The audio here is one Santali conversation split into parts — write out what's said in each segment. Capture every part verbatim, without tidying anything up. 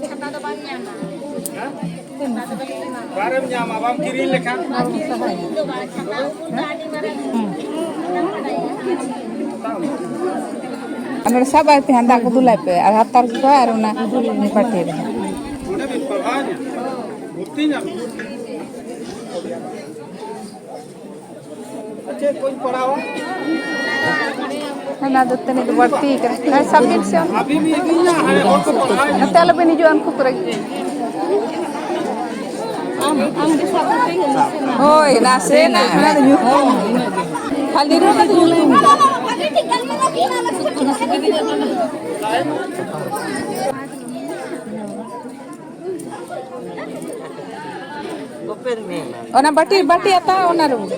ᱪᱷᱟᱛᱟ ᱫᱚ ᱵᱟᱢ ᱧᱟᱢᱟ᱾ ᱚᱠᱟᱨᱮᱢ ᱧᱟᱢᱟ? ᱵᱟᱢ ᱠᱤᱨᱤᱧ ᱞᱮᱠᱷᱟᱱ᱾ ᱵᱟᱢ ᱠᱤᱨᱤᱧ ᱫᱚ ᱵᱟᱝ, ᱪᱷᱟᱛᱟ ᱩᱢᱩᱞ ᱫᱚ ᱟᱹᱰᱤ ᱢᱟᱨᱟᱝ ᱡᱤᱱᱤᱥ ᱠᱟᱱᱟ, ᱵᱟᱲᱟᱭᱟ᱾ ᱟᱨ ᱱᱚᱰᱮ ᱥᱟᱵ ᱟᱭ ᱯᱮ ᱦᱟᱸᱜ, ᱫᱟᱜ ᱠᱚ ᱫᱩᱞᱟᱭ ᱯᱮ ᱟᱨ ᱦᱟᱛᱟᱨ ᱠᱚ ᱟᱨ ᱚᱱᱟ ᱵᱟᱹᱴᱤ ᱨᱮ᱾ ᱚᱸᱰᱮ ᱵᱤᱱ ᱯᱟᱲᱦᱟᱣ ᱧᱟ᱾ ᱵᱷᱚᱨᱛᱤ ᱧᱟᱢ᱾ ᱪᱮᱫ ᱠᱚᱧ ᱯᱟᱲᱦᱟᱣᱟ? ᱚᱱᱟ ᱫᱚ ᱛᱤᱱᱟᱹᱜ ᱫᱚ ᱵᱟᱹᱲᱛᱤ ᱠᱟᱱᱟ᱾ ᱦᱮᱸ, submit ᱥᱮ ᱚᱱᱟ᱾ ᱟᱹᱵᱤᱱ ᱵᱤᱱ ᱤᱫᱤᱭᱟ, ᱦᱟᱸᱰᱮ ᱦᱚᱲ ᱠᱚ ᱯᱟᱲᱦᱟᱣ ᱧᱟ᱾ ᱱᱚᱛᱮ ᱟᱞᱚ ᱵᱤᱱ ᱦᱤᱡᱩᱜᱼᱟ, ᱩᱱᱠᱩ ᱠᱚᱨᱮ ᱜᱮ᱾ ᱟᱢ, ᱟᱢ ᱜᱮ ᱥᱟᱵ ᱠᱟᱛᱮ ᱜᱮ ᱱᱟᱥᱮᱱᱟᱜ᱾ ᱦᱳᱭ, ᱱᱟᱥᱮᱱᱟᱜ, ᱚᱱᱟ ᱫᱚ ᱧᱩᱛᱩᱢ᱾ ᱠᱷᱟᱹᱞᱤ ᱨᱮᱦᱚᱸ ᱧᱩᱛᱩᱢ᱾ ᱚᱱᱟ ᱵᱟᱹᱴᱤ, ᱵᱟᱹᱴᱤ ᱟᱛᱟ, ᱚᱱᱟ ᱨᱩᱢ᱾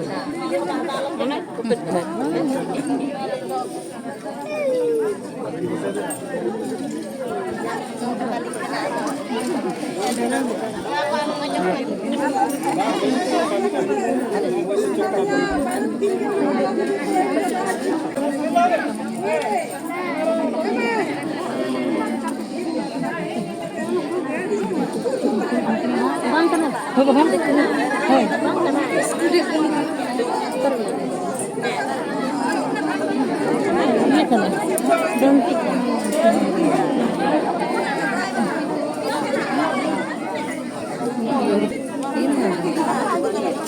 ᱵᱟᱝ ᱠᱟᱱᱟ᱾ ᱦᱳᱭ, ᱵᱟᱝ ᱠᱟᱱᱟ᱾ ᱦᱳᱭ᱾ ᱤᱭᱟᱹ ᱠᱟᱱᱟ᱾ ᱰᱟᱹᱱᱴᱤ ᱠᱟᱱᱟ᱾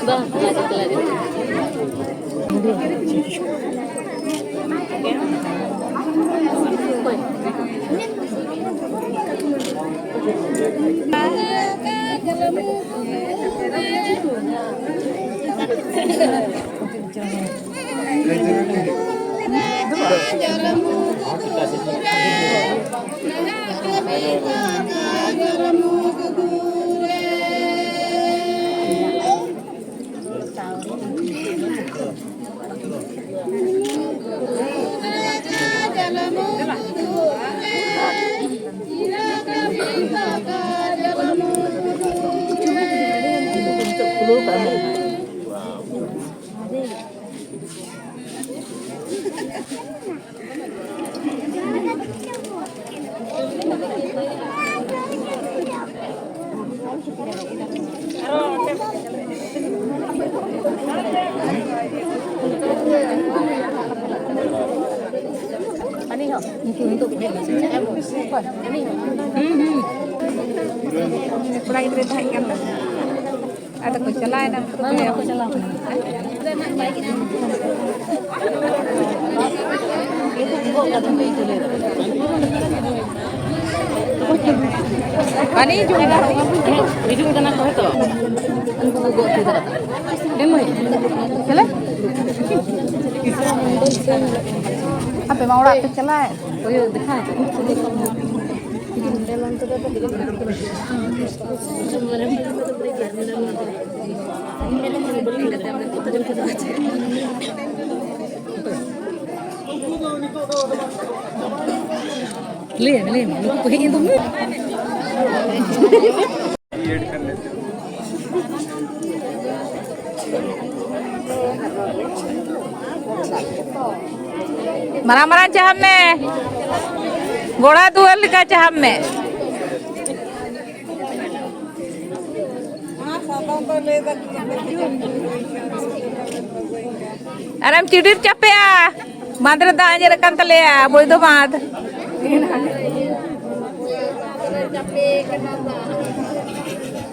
ᱵᱟᱝ, ᱮᱠᱞᱟ ᱜᱮ, ᱮᱠᱞᱟ ᱜᱮ᱾ ᱠᱚᱲᱟ ᱜᱤᱫᱽᱨᱟᱹ ᱛᱟᱦᱮᱸ ᱠᱟᱱ ᱛᱟᱠᱚᱣᱟ᱾ ᱟᱫᱚ ᱠᱚ ᱪᱟᱞᱟᱣᱮᱱᱟ᱾ ᱵᱟᱝ, ᱵᱟᱠᱚ ᱪᱟᱞᱟᱣ ᱠᱟᱱᱟ᱾ ᱵᱟᱞᱮ ᱦᱤᱡᱩᱜ ᱠᱟᱱᱟ᱾ ᱦᱤᱡᱩᱜ ᱠᱟᱱᱟ ᱠᱚ ᱦᱚᱭᱛᱚ᱾ ᱩᱱᱠᱩ ᱠᱚ ᱜᱚᱜ ᱠᱮᱫᱟ᱾ ᱮ ᱢᱟᱹᱭ, ᱪᱮᱞᱮ? ᱟᱯᱮ ᱢᱟ ᱚᱲᱟᱜ ᱯᱮ ᱪᱟᱞᱟᱜ᱾ ᱠᱚᱭᱚᱜ ᱫᱮᱠᱷᱟ᱾ ᱞᱟᱹᱭ ᱢᱮ, ᱞᱟᱹᱭ ᱢᱮ, ᱱᱩᱠᱩ ᱠᱚ ᱦᱮᱡ ᱮᱱ ᱫᱚ᱾ ᱢᱟᱨᱟᱝ ᱢᱟᱨᱟᱝ ᱪᱟᱦᱟᱵ ᱢᱮ, ᱜᱚᱲᱟ ᱫᱩᱣᱟᱹᱨ ᱞᱮᱠᱟ ᱪᱟᱦᱟᱵ ᱢᱮ᱾ ᱟᱨᱮᱢ ᱪᱤᱰᱤᱨ ᱪᱟᱯᱮᱜᱼᱟ, ᱵᱟᱸᱫᱽ ᱨᱮ ᱫᱟᱜ ᱟᱸᱡᱮᱫ ᱟᱠᱟᱱ ᱛᱟᱞᱮᱭᱟ, ᱵᱚᱭᱫᱚ ᱵᱟᱸᱫᱽ᱾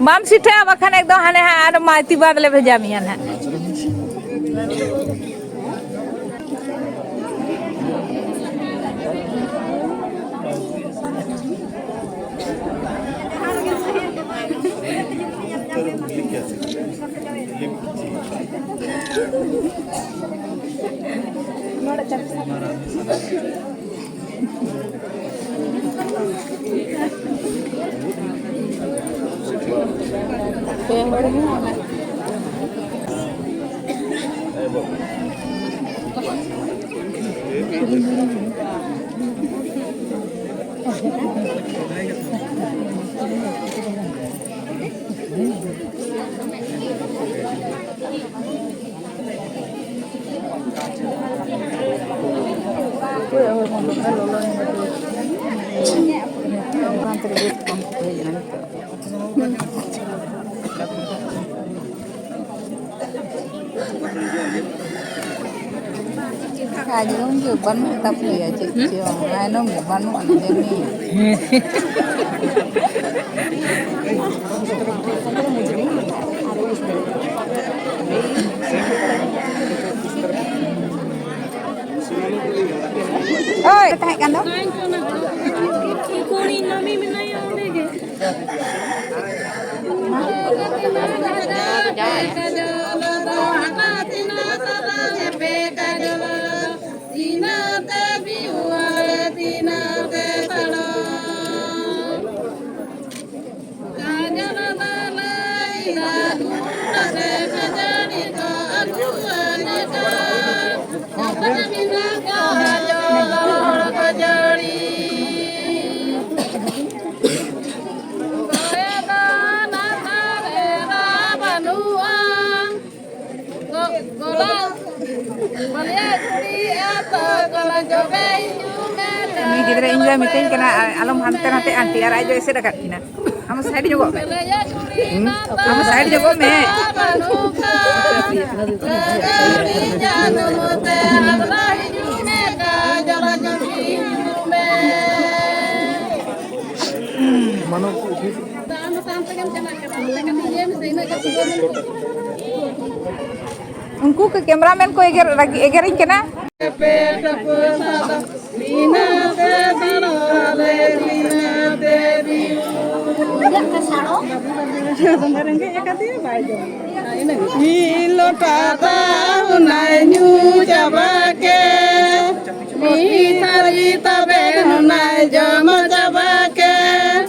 ᱵᱟᱢ ᱥᱤᱴᱷᱟᱹᱜᱼᱟ, ᱵᱟᱠᱷᱟᱱ ᱮᱠᱫᱚᱢ ᱦᱟᱱᱮ ᱦᱟᱸᱜ ᱟᱨ ᱢᱟᱹᱭᱛᱤ ᱵᱟᱸᱫᱽ ᱞᱮ ᱵᱷᱮᱡᱟ ᱢᱮᱭᱟ ᱱᱟᱦᱟᱜ᱾ ᱟᱸᱡᱚᱢ ᱜᱮ ᱵᱟᱹᱱᱩᱜ ᱛᱟᱯᱮᱭᱟ ᱪᱮᱫ ᱪᱚᱝ, ᱟᱸᱡᱚᱢ ᱜᱮ ᱵᱟᱹᱱᱩᱜ ᱟᱱ ᱡᱟᱹᱱᱤᱡ᱾ ᱳᱭ, ᱛᱟᱦᱮᱸ ᱠᱟᱱ ᱫᱚ᱾ ᱠᱩᱲᱤ ᱢᱟᱢᱤ ᱢᱮᱱᱟᱭᱟ ᱚᱸᱰᱮ ᱜᱮ᱾ ᱩᱱᱤ ᱜᱤᱫᱽᱨᱟᱹ ᱤᱧ ᱫᱚᱭ ᱢᱤᱛᱟᱹᱧ ᱠᱟᱱᱟ, "ᱟᱞᱚᱢ ᱦᱟᱱᱛᱮ ᱱᱟᱛᱮᱜᱼᱟ ᱟᱱᱴᱤ", ᱟᱨ ᱟᱡ ᱫᱚ ᱮᱥᱮᱫ ᱟᱠᱟᱫ ᱠᱤᱱᱟ᱾ ᱟᱢ ᱥᱟᱭᱤᱰ ᱧᱚᱜᱚᱜ ᱢᱮ᱾ ᱦᱩᱸ? ᱟᱢ ᱥᱟᱭᱤᱰ ᱧᱚᱜᱚᱜ ᱢᱮ᱾ ᱢᱟᱱᱚ ᱠᱚ ᱩᱴᱷᱤ ᱩᱱᱠᱩ ᱠᱚ ᱠᱮᱢᱨᱟᱢᱮᱱ ᱠᱚ ᱮᱜᱮᱨ, ᱮᱜᱮᱨᱤᱧ ᱠᱟᱱᱟ᱾ ᱢᱤᱫ ᱞᱚᱴᱟ ᱫᱟᱜ ᱦᱚᱸ ᱱᱟᱭ ᱧᱩ ᱪᱟᱵᱟ ᱠᱮᱫ, ᱢᱤᱫ ᱛᱷᱟᱹᱨᱤ ᱛᱟᱵᱮᱱ ᱦᱚᱸ ᱱᱟᱭ ᱡᱚᱢ ᱪᱟᱵᱟ ᱠᱮᱫ,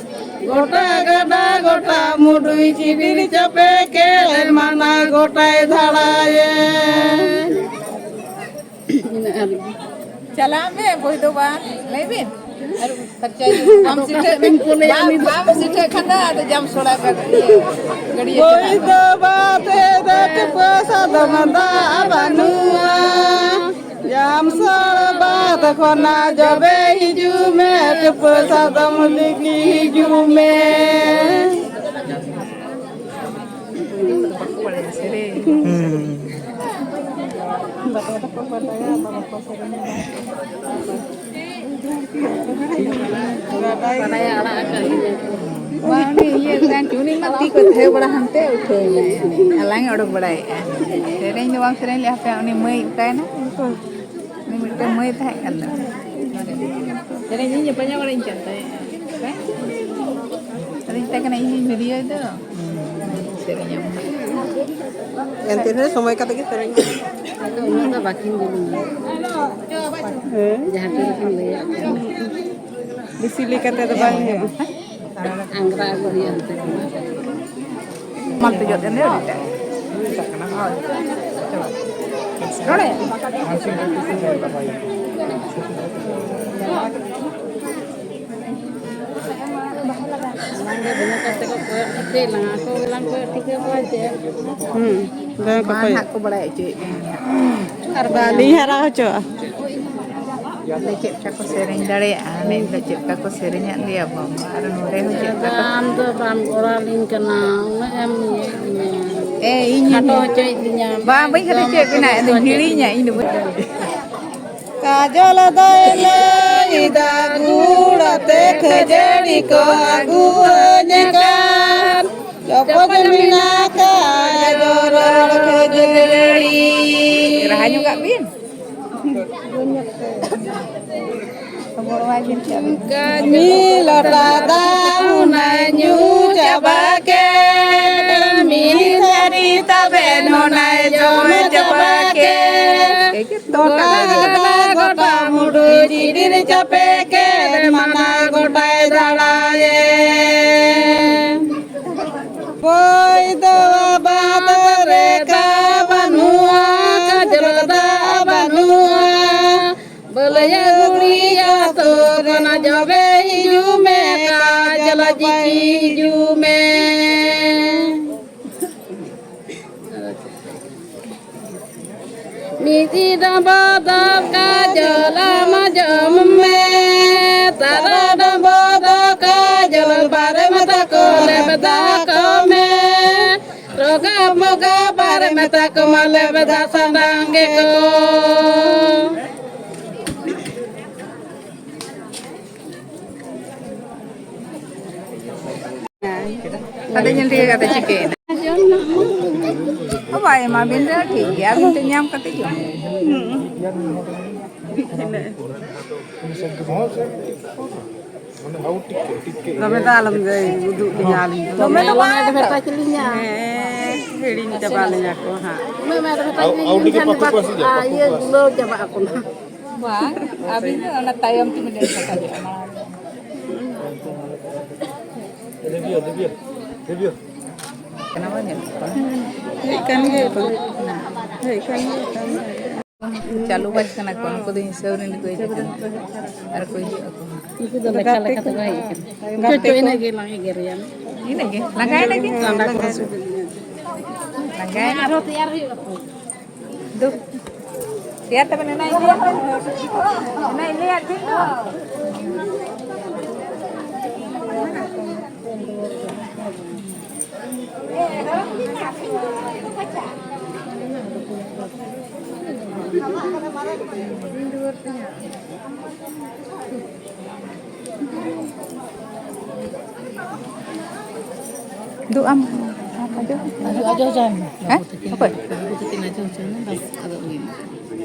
ᱜᱚᱴᱟ ᱜᱟᱰᱟ ᱜᱚᱴᱟ ᱢᱩᱰᱩᱭ ᱪᱤᱵᱤᱲ ᱪᱟᱯᱮ ᱠᱮᱫ, ᱢᱟᱱᱟ ᱜᱚᱴᱟᱭ ᱫᱷᱟᱲᱟᱭᱮᱱ᱾ ᱪᱟᱞᱟᱜ ᱢᱮ, ᱵᱳᱭ ᱫᱚ ᱵᱟᱝ, ᱞᱟᱹᱭ ᱵᱤᱱ᱾ ᱟᱨ ᱯᱷᱟᱨᱪᱟᱭ ᱵᱤᱱ᱾ ᱵᱟᱢ ᱥᱤᱴᱷᱟᱹᱜ ᱠᱷᱟᱱ, ᱵᱟᱢ, ᱵᱟᱢ ᱥᱤᱴᱷᱟᱹᱜ ᱠᱷᱟᱱ ᱫᱚ ᱟᱫᱚ ᱡᱟᱢ ᱥᱚᱲᱟ ᱜᱟᱰ-, ᱤᱭᱟᱹ, ᱜᱟᱹᱰᱭᱟᱹ ᱵᱳᱭ ᱪᱟᱞᱟᱜ ᱢᱮ᱾ ᱫᱚ ᱵᱟᱫᱮ ᱫᱚ ᱴᱩᱯᱟᱹ ᱥᱟᱫᱚᱢ ᱫᱟᱜ ᱵᱟᱹᱱᱩᱜᱼᱟ᱾ ᱡᱟᱢ ᱥᱚᱲ ᱵᱟᱫ ᱠᱷᱚᱱᱟᱜ ᱡᱚᱵᱮ ᱦᱤᱡᱩᱜ ᱢᱮ, ᱴᱩᱯᱟᱹ ᱥᱟᱫᱚᱢ ᱞᱤᱜᱤ ᱦᱤᱡᱩᱜ ᱢᱮ᱾ ᱦᱩᱸ᱾ ᱵᱟᱰᱟᱭ ᱫᱚᱠᱚ ᱵᱟᱰᱟᱭᱟ, ᱟᱫᱚ ᱵᱟᱠᱚ ᱥᱮᱨᱮᱧ ᱮᱫᱟ᱾ ᱵᱟᱰᱟᱭᱟ, ᱟᱲᱟᱜ ᱟᱠᱟᱫ ᱜᱮᱭᱟ᱾ ᱵᱟᱝ, ᱩᱱᱤ ᱤᱭᱟᱹ ᱠᱟᱱ ᱪᱚ, ᱩᱱᱤ ᱢᱟ ᱛᱤ ᱠᱚ ᱛᱷᱟᱭᱚ ᱵᱟᱲᱟ ᱦᱟᱱᱛᱮ ᱩᱴᱷᱟᱹᱣ ᱮᱱᱟᱭ᱾ ᱟᱞᱟᱝ ᱮ ᱚᱰᱚᱠ ᱵᱟᱲᱟᱭᱮᱫᱼᱟ᱾ ᱥᱮᱨᱮᱧ ᱫᱚ ᱵᱟᱢ ᱥᱮᱨᱮᱧ ᱞᱮᱫᱼᱟ, ᱦᱟᱯᱮ ᱩᱱᱤ ᱢᱟᱹᱭ ᱚᱠᱟᱭᱮᱱᱟ? ᱩᱱᱤ ᱢᱤᱫᱴᱟᱝ ᱢᱟᱹᱭ ᱛᱟᱦᱮᱸ ᱠᱟᱱ ᱫᱚ᱾ ᱥᱮᱨᱮᱧ ᱤᱧ ᱯᱟᱸᱡᱟ ᱵᱟᱲᱟᱧ ᱠᱟᱱ ᱛᱟᱦᱮᱸᱫ᱾ ᱟᱫᱚᱧ ᱢᱮᱛᱟᱭ ᱠᱟᱱᱟ, "ᱤᱧᱤᱧ ᱵᱷᱤᱰᱤᱭᱳᱭ ᱫᱚ, ᱥᱮᱨᱮᱧᱟᱢ ᱢᱮ᱾" ᱮᱱᱛᱮ ᱨᱮᱦᱚᱸ ᱥᱚᱢᱚᱭ ᱠᱟᱛᱮ ᱜᱮ ᱥᱮᱨᱮᱧ ᱢᱮ᱾ ᱟᱫᱚ ᱩᱱᱟᱹᱜ ᱫᱚ ᱵᱟᱹᱠᱤᱱ ᱫᱩᱲᱩᱵᱟ᱾ ᱦᱮᱸ᱾ ᱡᱟᱦᱟᱸ ᱛᱤᱱᱟᱹᱜ ᱠᱤᱱ ᱞᱟᱹᱭᱟ᱾ ᱵᱮᱥᱤ ᱞᱟᱹᱭ ᱠᱟᱛᱮ ᱫᱚ ᱵᱟᱝ ᱦᱩᱭᱩᱜᱼᱟ᱾ ᱟᱝᱜᱽᱨᱟ ᱟᱹᱜᱩ ᱦᱩᱭᱩᱜᱼᱟ ᱚᱱᱛᱮ ᱠᱷᱚᱱᱟᱜ᱾ ᱢᱟᱞ ᱛᱮ ᱡᱚᱫ ᱮᱱ ᱫᱚ ᱟᱹᱰᱤ ᱴᱟᱜ᱾ ᱦᱳᱭ᱾ ᱱᱚᱰᱮ᱾ ᱵᱟᱝᱜᱮ, ᱵᱤᱱᱟᱹ ᱠᱟᱛᱮ ᱠᱚ ᱠᱚᱭᱚᱜ ᱴᱷᱤᱠᱟᱹᱭ ᱞᱟᱝᱟ, ᱟᱠᱚ ᱜᱮᱞᱟᱝ ᱠᱚᱭᱚᱜ ᱴᱷᱤᱠᱟᱹ ᱠᱚᱣᱟ ᱡᱮ᱾ ᱦᱩᱸ, ᱫᱚᱢᱮ ᱠᱚ ᱢᱟ ᱠᱚᱭᱚᱜ᱾ ᱱᱟᱦᱟᱜ ᱠᱚ ᱵᱟᱲᱟᱭ ᱦᱚᱪᱚᱭᱮᱫ ᱢᱮᱭᱟ ᱱᱟᱦᱟᱜ᱾ ᱟᱨ ᱵᱟᱹᱞᱤᱧ ᱦᱟᱨᱟ ᱦᱚᱪᱚᱜᱼᱟ᱾ ᱟᱞᱮ ᱪᱮᱫ ᱞᱮᱠᱟ ᱠᱚ ᱥᱮᱨᱮᱧ ᱫᱟᱲᱮᱭᱟᱜᱼᱟ, ᱮᱱᱮᱡ ᱫᱚ ᱪᱮᱫ ᱞᱮᱠᱟ ᱠᱚ ᱥᱮᱨᱮᱧᱟᱫ ᱞᱮᱭᱟ ᱵᱟᱵᱟ, ᱟᱨ ᱱᱚᱰᱮ ᱦᱚᱸ ᱪᱮᱫ ᱞᱮᱠᱟ ᱠᱚ ᱟᱢ ᱫᱚ ᱵᱟᱢ ᱜᱚᱲᱚ ᱟᱹᱞᱤᱧ ᱠᱟᱱᱟ, ᱩᱱᱟᱹᱜ ᱮᱢ ᱤᱭᱟᱹᱭᱮᱫ ᱞᱤᱧᱟ᱾ ᱮ, ᱤᱧ ᱠᱷᱟᱴᱚ ᱦᱚᱪᱚᱭᱮᱫ ᱞᱤᱧᱟ᱾ ᱵᱟᱝ, ᱵᱟᱹᱧ ᱠᱷᱟᱴᱚ ᱦᱚᱪᱚᱭᱮᱫ ᱵᱮᱱᱟ, ᱤᱧ ᱫᱚᱧ ᱦᱤᱲᱤᱧᱟ, ᱤᱧ ᱫᱚ ᱵᱟᱹᱧ ᱠᱟᱡᱚᱞ ᱫᱚᱭ ᱞᱟᱹᱭᱫᱟ ᱜᱩᱲ ᱟᱛᱮ ᱠᱷᱟᱹᱡᱟᱹᱲᱤ ᱠᱚ ᱟᱹᱜᱩᱣᱟᱹᱧ ᱠᱟᱱ᱾ ᱪᱚᱯᱚᱡ ᱢᱮᱱᱟᱜ ᱠᱟᱡᱚᱞ ᱨᱚᱲ ᱠᱷᱟᱹᱡᱟᱹᱲᱤ᱾ ᱨᱟᱦᱟ ᱧᱚᱜᱟᱜ ᱵᱤᱱ᱾ ᱠᱟᱹᱢᱤ ᱞᱚᱴᱟ ᱫᱟᱜ ᱚᱱᱟᱭ ᱧᱩ ᱪᱟᱵᱟ ᱠᱮᱫ, ᱢᱤᱫ ᱛᱷᱟᱹᱨᱤ ᱛᱟᱵᱮᱱ ᱚᱱᱟᱭ ᱡᱚᱢ ᱪᱟᱵᱟ ᱠᱮᱫ᱾ ᱜᱚᱴᱟ ᱜᱟᱰᱟ ᱜᱚᱴᱟ ᱢᱩᱰᱩ ᱪᱤᱰᱤᱨ ᱪᱟᱯᱮ ᱠᱮᱫ, ᱢᱟᱱᱟ ᱜᱚᱴᱟᱭ ᱫᱟᱬᱟᱭᱮᱫ᱾ ᱠᱚᱭ ᱫᱚ ᱵᱟᱸᱫᱽ ᱨᱮ ᱫᱟᱜ ᱵᱟᱹᱱᱩᱜᱼᱟ, ᱠᱟᱡᱚᱞ ᱫᱟᱜ ᱵᱟᱹᱱᱩᱜᱼᱟ᱾ ᱵᱟᱹᱞᱟᱹᱭᱟ ᱜᱩᱲᱤᱭᱟ ᱛᱚ ᱠᱟᱱᱟ ᱡᱚᱵᱮ ᱦᱤᱡᱩᱜ ᱢᱮ, ᱠᱟᱡᱚᱞ ᱪᱤᱠᱤ ᱦᱤᱡᱩᱜ ᱢᱮ᱾ ᱢᱤᱫ ᱰᱟᱸᱵᱟ ᱫᱟᱜ ᱠᱟᱡᱚᱞ ᱟᱢ ᱡᱚᱢ ᱢᱮ, ᱛᱟᱨᱟ ᱰᱟᱸᱵᱟ ᱫᱟᱜ ᱠᱟᱡᱚᱞ ᱵᱟᱨᱮᱢ ᱛᱟᱠᱚ ᱞᱮᱵᱫᱟ ᱠᱚ ᱢᱮ᱾ ᱵᱚᱜᱟ ᱵᱚᱜᱟ ᱵᱟᱨᱮ ᱢᱮᱛᱟ ᱠᱚᱢᱟ ᱞᱮᱵᱮᱫᱟ ᱥᱟᱰᱟᱝ ᱜᱮᱠᱚ᱾ ᱟᱫᱚ ᱧᱮᱞ ᱴᱷᱤᱠ ᱠᱟᱛᱮ ᱪᱤᱠᱟᱹᱭᱮᱱᱟ? ᱚ, ᱵᱟᱭ ᱮᱢᱟ ᱵᱤᱱ ᱨᱮᱦᱚᱸ ᱴᱷᱤᱠ ᱜᱮᱭᱟ, ᱟᱹᱵᱤᱱ ᱴᱷᱮᱱ ᱧᱟᱢ ᱠᱟᱛᱮ ᱡᱚᱢ᱾ ᱫᱚᱢᱮ ᱫᱚ ᱟᱞᱚᱢ ᱩᱫᱩᱜ ᱞᱤᱧᱟ ᱟᱹᱞᱤᱧ ᱫᱚ᱾ ᱫᱚᱢᱮ ᱫᱚ ᱵᱟᱝ᱾ ᱦᱮᱸ, ᱦᱤᱲᱤᱧ ᱪᱟᱵᱟ ᱞᱤᱧᱟ ᱠᱚ ᱦᱟᱸᱜ᱾ ᱩᱱᱟᱹᱜ ᱢᱟ ᱫᱚᱢᱮ ᱛᱟᱡ ᱞᱤᱧ ᱟᱹᱣᱰᱤ ᱜᱮ ᱮᱱᱠᱷᱟᱱ ᱯᱟᱹᱛᱩ ᱯᱟᱹᱥᱤ ᱡᱟ, ᱵᱟ-, ᱯᱟᱹᱛᱩ ᱤᱭᱟᱹ ᱯᱟᱹᱥᱤ᱾ ᱜᱩᱞᱟᱹᱣ ᱪᱟᱵᱟᱜ ᱟᱠᱚ ᱱᱟᱦᱟᱜ᱾ ᱵᱟᱝ, ᱟᱹᱵᱤᱱ ᱫᱚ ᱚᱱᱟ ᱛᱟᱭᱚᱢ ᱛᱮᱵᱤᱱ ᱞᱟᱹᱭ ᱥᱟᱰᱮᱭᱟ, ᱢᱟᱲᱟᱝ ᱨᱮ᱾ ᱫᱮᱵᱤᱭᱟ, ᱫᱮᱵᱤᱭᱟ, ᱫᱮᱵᱤᱭᱟ᱾ ᱠᱟᱱᱟ ᱵᱟᱝ ᱧᱮᱞᱚᱜ ᱠᱟᱱᱟ? ᱦᱮᱡ ᱠᱟᱱ ᱜᱮᱭᱟ ᱛᱚ᱾ ᱦᱮᱡ ᱠᱟᱱ ᱜᱮᱭᱟ ᱛᱚ᱾ ᱪᱟᱹᱞᱩ ᱵᱟᱡ ᱠᱟᱱᱟ ᱠᱚ, ᱩᱱᱠᱩ ᱫᱚ ᱦᱤᱥᱟᱹᱵ ᱨᱮᱱ ᱠᱚ ᱦᱤᱡᱩᱜ ᱠᱟᱱᱟ᱾ ᱟᱨ ᱠᱚ ᱦᱤᱡᱩᱜ ᱟᱠᱚ ᱦᱟᱸᱜ᱾ ᱩᱱᱠᱩ ᱫᱚ ᱞᱮᱠᱷᱟ ᱞᱮᱠᱷᱟ ᱛᱮᱠᱚ ᱦᱮᱡ ᱠᱟᱱᱟ᱾ ᱪᱚ, ᱪᱚ, ᱤᱱᱟᱹᱜ ᱜᱮ ᱞᱟᱝ ᱮᱜᱮᱨᱮᱭᱟ᱾ ᱤᱱᱟᱹᱜ ᱜᱮ? ᱞᱟᱸᱜᱟᱭᱮᱱᱟ ᱠᱤᱱ? ᱞᱟᱸᱜᱟ ᱠᱚ ᱦᱟᱹᱥᱩ ᱠᱮᱫᱤᱧᱟ᱾ ᱞᱟᱸᱜᱟᱭᱮᱱᱟ᱾ ᱟᱨᱦᱚᱸ ᱛᱮᱭᱟᱨ ᱦᱩᱭᱩᱜᱼᱟ ᱛᱚ᱾ ᱫᱩ᱾ ᱛᱮᱭᱟᱨ ᱛᱟᱵᱮᱱ ᱮᱱᱟ ᱤᱞᱤᱭᱟ᱾ ᱮᱱᱟ ᱤᱞᱤᱭᱟ ᱴᱷᱤᱠ ᱫᱚ᱾ ᱫᱩ ᱟᱢ, ᱟᱢ ᱟᱡᱚ? ᱟᱡᱚ, ᱟᱡᱚ ᱦᱚᱪᱚᱭ ᱢᱮ᱾ ᱦᱮᱸ? ᱚᱠᱚᱭ? ᱵᱟᱹᱵᱩ ᱛᱟᱹᱠᱤᱱ ᱟᱡᱚ ᱦᱚᱪᱚᱭ ᱢᱮ, ᱵᱟᱥ, ᱟᱫᱚ ᱦᱩᱭ ᱮᱱᱟ᱾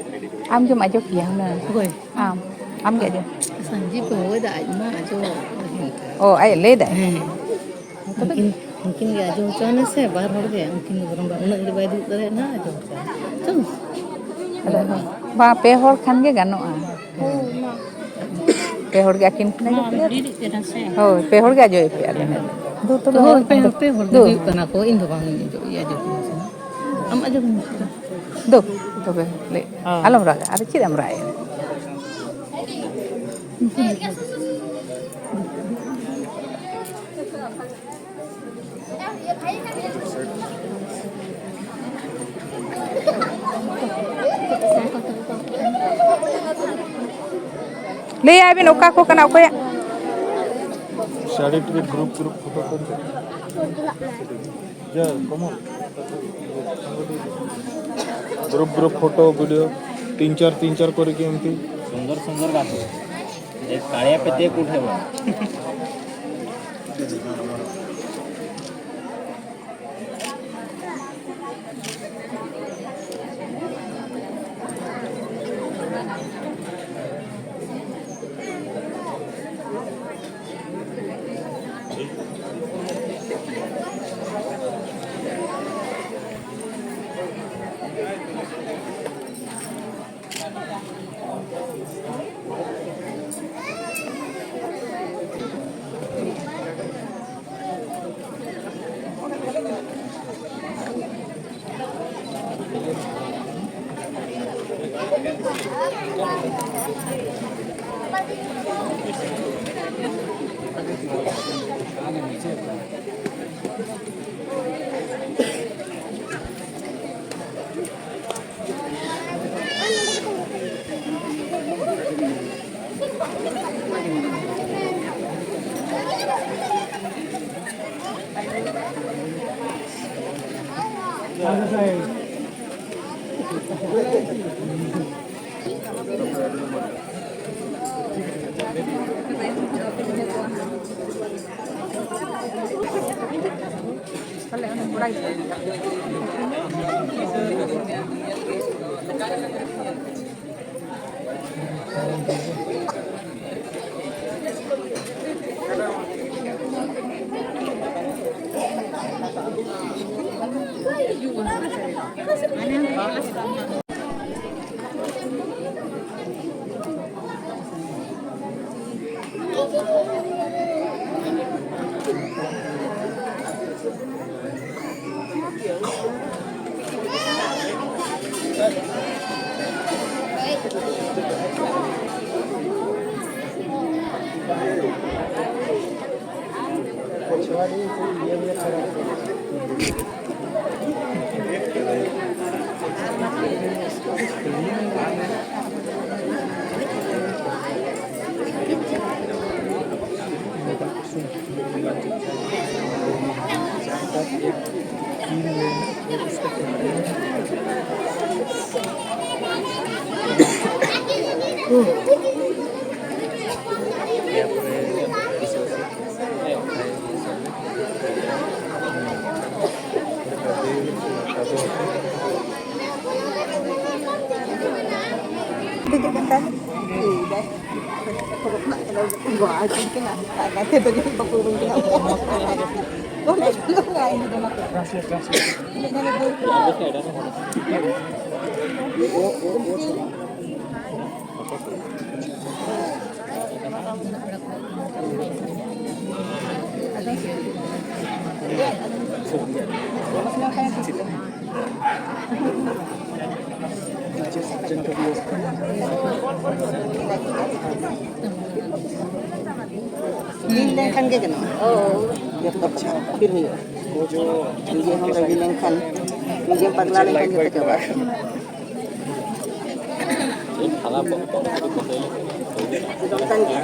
ᱟᱢ ᱜᱮᱢ ᱟᱡᱚ ᱠᱮᱭᱟ ᱦᱩᱱᱟᱹᱝ᱾ ᱚᱠᱚᱭ? ᱟᱢ, ᱟᱢ ᱜᱮ ᱟᱡᱚ᱾ ᱥᱟᱱᱡᱤᱵ ᱦᱚᱦᱚᱭᱮᱫᱟ, ᱟᱡ ᱢᱟ ᱟᱡᱚ᱾ ᱚ, ᱟᱡ ᱮ ᱞᱟᱹᱭ ᱮᱫᱟᱭ? ᱦᱮᱸ᱾ ᱛᱚᱵᱮ? ᱩᱱᱠᱤᱱ, ᱩᱱᱠᱤᱱ ᱜᱮ ᱟᱡᱚ ᱦᱚᱪᱚᱭ ᱢᱮᱥᱮ, ᱵᱟᱨ ᱦᱚᱲ ᱜᱮ᱾ ᱩᱱᱠᱤᱱ ᱫᱚ ᱵᱚᱨᱚᱝ ᱵᱟᱨ, ᱩᱱᱟᱹᱜ ᱜᱮ ᱵᱟᱭ ᱫᱩᱲᱩᱵ ᱫᱟᱲᱮᱭᱟᱜᱼᱟ, ᱟᱡᱚ ᱦᱚᱪᱚᱭ ᱢᱮ᱾ ᱪᱚᱝ᱾ ᱟᱫᱚ ᱵᱟᱝ, ᱯᱮ ᱦᱚᱲ ᱠᱷᱟᱱ ᱜᱮ ᱜᱟᱱᱚᱜᱼᱟ᱾ ᱯᱮ ᱦᱚᱲ ᱜᱮ ᱟᱹᱠᱤᱱ ᱠᱤᱱ ᱟᱡᱚ ᱠᱮᱫᱟ᱾ ᱦᱳᱭ, ᱯᱮ ᱦᱚᱲ ᱜᱮ ᱟᱡᱚᱭᱮᱫ ᱯᱮᱭᱟ ᱞᱮ᱾ ᱫᱩ ᱛᱚᱵᱮ ᱦᱳᱭ, ᱯᱮ ᱦᱚᱲ, ᱫᱩ, ᱯᱮ ᱦᱚᱲ ᱜᱮ ᱫᱩ᱾ ᱦᱩᱭᱩᱜ ᱠᱟᱱᱟ ᱠᱚ, ᱤᱧ ᱫᱚ ᱵᱟᱝ ᱤᱧ ᱟᱡᱚ, ᱤᱧ ᱟᱡᱚ ᱠᱤᱱᱟ ᱥᱮ᱾ ᱟᱢ ᱟᱡᱚ ᱠᱤᱱᱟ ᱥᱮ? ᱫᱩ, ᱛᱚᱵᱮ ᱞᱟᱹᱭ, ᱦᱳᱭ᱾ ᱟᱞᱚᱢ ᱨᱟᱜᱟ, ᱟᱫᱚ ᱪᱮᱫ ᱮᱢ ᱨᱟᱜ ᱮᱫᱟ? ᱞᱟᱹᱭᱟᱭ ᱵᱤᱱ ᱚᱠᱟ ᱠᱚ ᱠᱟᱱᱟ, ᱚᱠᱚᱭᱟᱜ? ᱥᱟᱹᱲᱤ ᱴᱩᱲᱤ ᱜᱨᱩᱯ ᱜᱨᱩᱯ ᱯᱷᱳᱴᱳ ᱠᱚ᱾ ᱡᱟ, ᱠᱚᱢᱚᱱ᱾ ग्रुप ग्रुप फोटो वीडियो तीन चार तीन चार କରିକି ଏମିତି ସୁନ୍ଦର ସୁନ୍ଦର କାନ୍ଦ। ଏ କାଳିଆ ପେଟିଆ କୋଉଠି ହେବ? ᱵᱤᱞ ᱞᱮᱱᱠᱷᱟᱱ ᱜᱮ ᱜᱟᱱᱚᱜᱼᱟ᱾ ᱡᱚᱛᱚ ᱵᱤᱞ ᱦᱩᱭᱩᱜᱼᱟ᱾ ᱱᱤᱡᱮ ᱦᱚᱸ ᱨᱟᱹᱜᱤ ᱞᱮᱱᱠᱷᱟᱱ, ᱱᱤᱡᱮ ᱯᱟᱜᱽᱞᱟ ᱞᱮᱱᱠᱷᱟᱱ ᱡᱚᱛᱚ ᱪᱟᱵᱟᱜᱼᱟ᱾ ᱫᱚᱠᱟᱱ ᱜᱮ᱾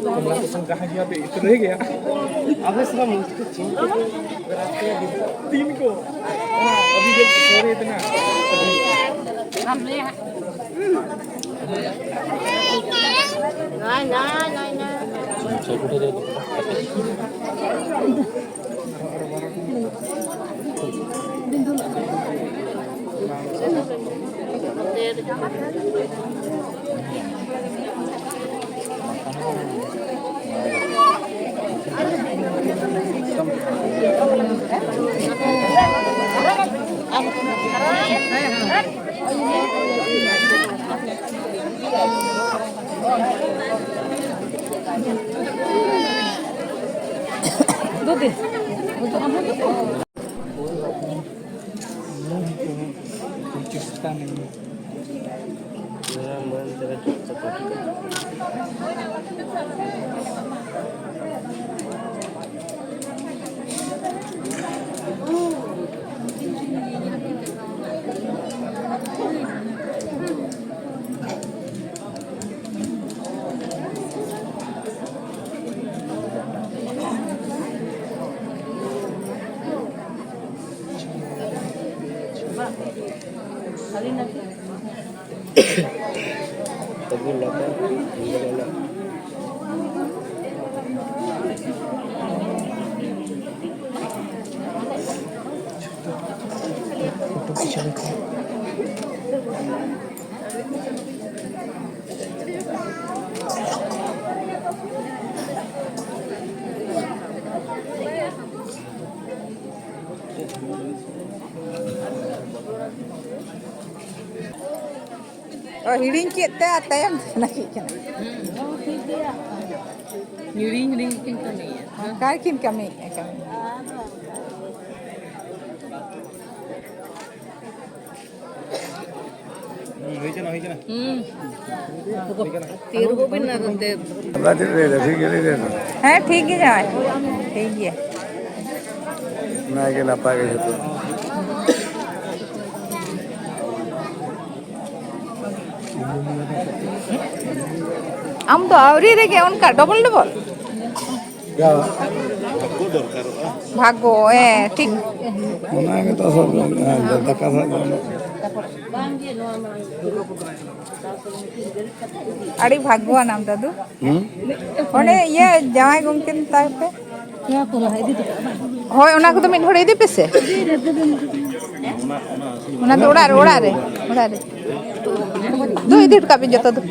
कमला कुसुम कहाँ गया बे? इतना रह गया। अबे साला मुझको छीन के तीन को। अभी जब सो रहे थे ना। नहीं, नहीं, नहीं, नहीं। ᱫᱩᱫᱤ᱾ ᱚ, ᱦᱤᱲᱤᱧ ᱠᱮᱫ ᱛᱮ ᱟᱨ ᱛᱟᱭᱚᱢ ᱛᱮ ᱱᱟᱹᱠᱤᱡ ᱠᱟᱱᱟ᱾ ᱦᱤᱲᱤᱧ ᱦᱤᱲᱤᱧ ᱠᱤᱱ ᱠᱟᱹᱢᱤᱭᱟ᱾ ᱚᱱᱠᱟ ᱜᱮᱠᱤᱱ ᱠᱟᱹᱢᱤᱭᱮᱫᱼᱟ ᱠᱟᱹᱢᱤ᱾ ᱦᱩᱸ, ᱦᱩᱭ ᱠᱟᱱᱟ, ᱦᱩᱭ ᱠᱟᱱᱟ᱾ ᱦᱩᱸ᱾ ᱛᱤ ᱨᱩᱣᱟᱹ ᱵᱤᱱ ᱟᱨ ᱚᱱᱛᱮ ᱦᱮᱸ, ᱴᱷᱤᱠ ᱜᱮ ᱡᱟᱶᱟᱭ᱾ ᱴᱷᱤᱠ ᱜᱮᱭᱟ᱾ ᱱᱟᱭ ᱜᱮ ᱱᱟᱯᱟᱭ ᱜᱮ ᱡᱚᱛᱚ᱾ ᱟᱢ ᱫᱚ ᱟᱹᱣᱨᱤ ᱨᱮᱜᱮ ᱚᱱᱠᱟ ᱰᱚᱵᱚᱞ ᱰᱚᱵᱚᱞ? ᱵᱷᱟᱜᱽᱜᱚ, ᱦᱮᱸ, ᱴᱷᱤᱠ᱾ ᱚᱱᱟ ᱜᱮᱛᱚ ᱟᱥᱚᱞ, ᱫᱟᱠᱟ ᱥᱟᱞᱟᱜ ᱡᱚᱢ ᱫᱚ᱾ ᱟᱹᱰᱤ ᱵᱷᱟᱜᱽᱜᱚᱣᱟᱱ ᱟᱢ, ᱫᱟᱫᱩ᱾ ᱦᱩᱸ? ᱚᱱᱮ ᱤᱭᱟᱹ ᱡᱟᱶᱟᱭ ᱜᱚᱢᱠᱮ ᱢᱮᱛᱟᱭ ᱯᱮ᱾ ᱦᱳᱭ, ᱚᱱᱟ ᱠᱚᱫᱚ ᱢᱤᱫ ᱦᱚᱲ ᱤᱫᱤ ᱯᱮᱥᱮ᱾ ᱚᱱᱟ ᱫᱚ ᱚᱲᱟᱜ ᱨᱮ, ᱚᱲᱟᱜ ᱨᱮ, ᱚᱲᱟᱜ ᱨᱮ᱾ ᱫᱩ ᱤᱫᱤ ᱦᱚᱴᱚ ᱠᱟᱜ ᱵᱤᱱ ᱡᱚᱛᱚ ᱫᱚ᱾